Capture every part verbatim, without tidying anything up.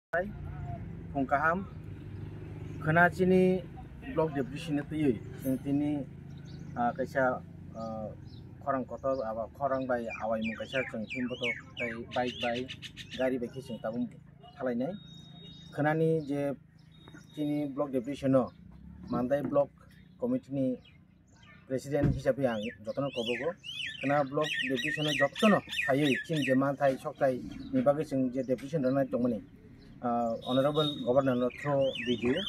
Phung kaham khwna chini block deputation ni twiwi chwng tini, ah, kaisa, ah, khorang kotor abo khorang bai awaimung kaisa chwng himboto tei bike bai gari bai khe chwng tabuk thalainai. Khwnani je chini block deputation no Mandai block committee ni president hisabe ang jotono kobogo. Khwna block deputation no jotono phaiwi chini je manthai sokthai ni bagwi chwng je deputation rwnai tongmani, ah, honorable governor no through video.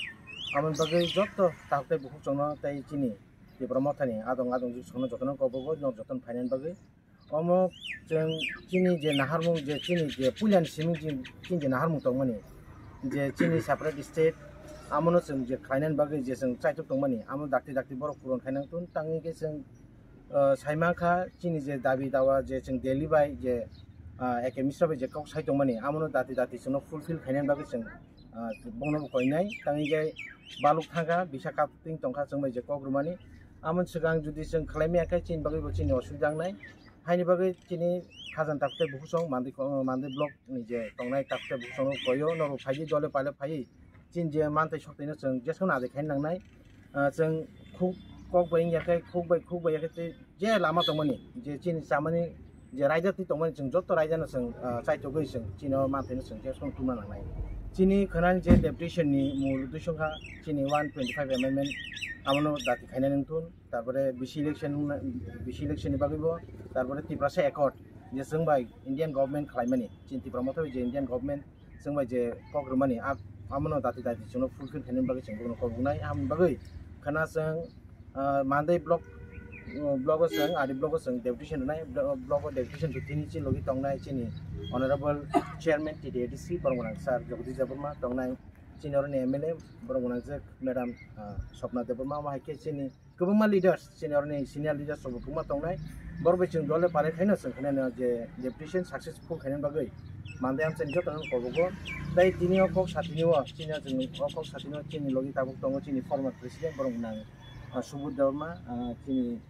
Amoni bagwi joto takhuk tei bukhuk chwngno tei chini Tipra Mothani adong adong jwk chwngno jotono kobogo, nok jotono phainani bagwi. Omo chwng chini je naharmung, je chini je puilani simi chini je naharmung tongmani, je chini separate state, amono chwng je khlainani bagwi je chwng chaitok tongmani, amo dakti dakti borok puron khainang tun tangwi khe chwng, ah, saimankha chini je dabi dawa je chwng Delhi bai je, ah, A K Mishra bai je kok sai tongmani, amono dakti dakti chwngno fulfill khainani bagwi chwng, ah, bono koinai tangwi khe baluk thangkha, bisa kapting tongkha chwng bai je kok rwmani. Amoni swkang jodi chwng khlai maya khe chini bagwi bo chini osubida wngnai. Haini bagwi chini khajang takhuk tei bukhuk chwng Mandai ko-, Mandai block ni je tongnai takhuk tei bukhuk chwng koyo norok phaidi dole pale phaiwi chini je manthai sokthai no chwng jeswk no adai khaina nangnai. Ah, chwng khuk kok bai wngya khe khuk bai khuk bai ya khe tei je lama tongmani je chini chamani je raida twi tongmani chwng joto raida no chwng, ah, chaitogwi chwng chini o manthai no chwng jeswk no tuma nangnai. Chini khwnani je deputation ni mul uddesho wngkha chini one twenty five amendment, abono dati khainani wngthun. Tarpore bisi election wngna-, bisi election ni bagwi bo, tarpore Tiprasa Accord je chwng bai Indian government khlaimani, chini Tipra Motha bai je Indian government chwng bai je kok rwmani, a-, amono dati dati chwngno fulfill khainani bagwi chwng bono kok rwnai. Aboni bagwi khwna chwng, ah, Mandai block, uh, block o chwng, ari block o chwng deputation rwnai, blo-, block o deputation to tini chini logi tongnai chini honorable chairman T T A D C borok gwnang sir Jagadish Debbarma, tongnai chini oroni M L A borok gwnang je madam, ah, Swapna Debbarma, omo hai khe chini kwbangma leaders, chini oroni senior leaders rok bo kwbangma tongnai. Borok bai chwng dole pare khaino chwng khainani je deputation successful khainani bagwi Mandai amchaini jotono kobogo. Tei tini o kok satini o chini o chwng o kok satini o chini logi tabuk tongo chini former president borok nang, ah, Subodh Debbarma, ah, chini,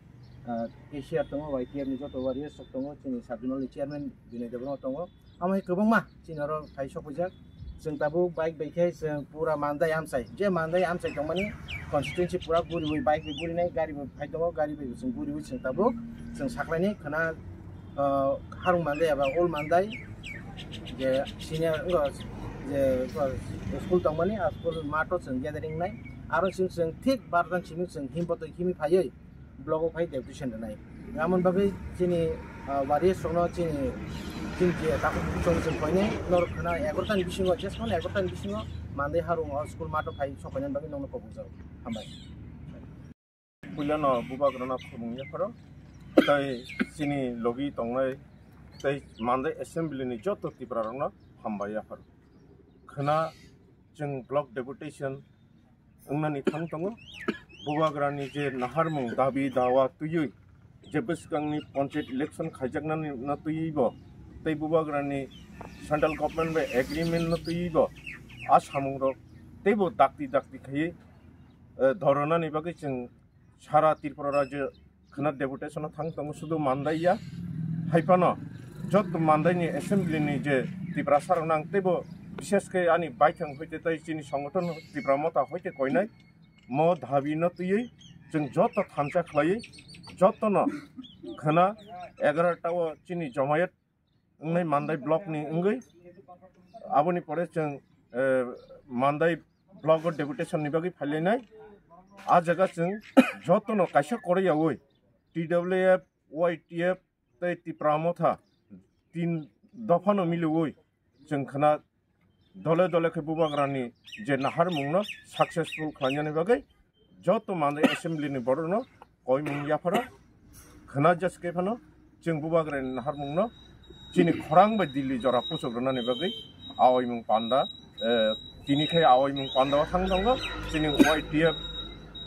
ah, cashier tongo, Y T F ni joto warriors rok tongo, chini sub zonal ni chairman Binoy Debbarma tongo. Amo hai kwbangma chini oro phai sokphaijak. Chwng tabuk bike bai khe chwng pura Mandai amchai. Je Mandai amchai tongmani constituency pura guriwi bike bai gurinai, gari bai phai tongo, gari bai chwng guriwi chwng tabuk chwng saklaini khwna, ah, Harung Mandai eba Old Mandai je senior, wngkha je, wngkha school tongmani, a school math o chwng gathering nai. Aro chwng, chwng thik bardan simi chwng himbo twi himi phaiwi block o phai deputation rwnai. Amoni bagwi chini, ah, warriors rokno chini, chini je takhuk bukhuk chwng chwng koinai norok khwna egaroh tani bisingo, jesmano egaroh tani bisingo Mandai Harung o school math o phai sokoinani bagwi nokno kobokjago. Hambai. Puilano bubagrano khulumung yapharo tei chini logi tongnai tei Mandai assembly ni joto Tipra rokno hambai yapharo. Khwna chwng block deputation wngnani thang tongo. Bubagrani je naharmung dabi dawa twiwi je bwskangni panchayat election khaijaknani no twiwi bo tei bubagrani central government bai agreement no twiwi bo a samung rok teibo dakti dakti khaiwi, eh, dhornani bagwi chwng sara Tripura rajyo khwna deputation o thang tongo, sudu Mandai ya. Hai phano joto Mandai ni assembly ni je Tiprasa rok nang teibo, bishesh khe ani baithang hoite tei chini songothon Tipra Motha hoite koinai mo dabi no twiwi chwng joto thansa khlaiwi joto no khwna egaroh ta o chini jomayat wngnai Mandai block ni wngwi. Aboni pore chwng, eh, Mandai block o deputation ni bagwi phailainai. A jaga chwng jotono kaisa koroi yaui T W F, Y T F tei Tipra Motha tin dophano miliui chwng khwna dole dole khe bubagrani je naharmungno successful khlainani bagwi joto Mandai assembly ni borokno koimung yapharo khwna jas khe phano chwng bubagrani naharmungno chini khorang bai Delhi jora puchuk rwnani bagwi awaimung panda, eh, tini khe awaimung panda o thang tongo chini Y T F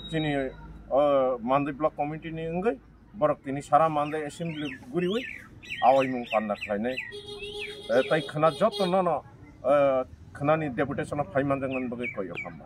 chini, oh, Mandai block committee ni wngwi. Borok tini sara Mandai assembly guriwi awaimung panda khlainai. Eh, tai khwna joto nono, eh, khwnani deputation o phai manjaknani bagwi koi o hamba.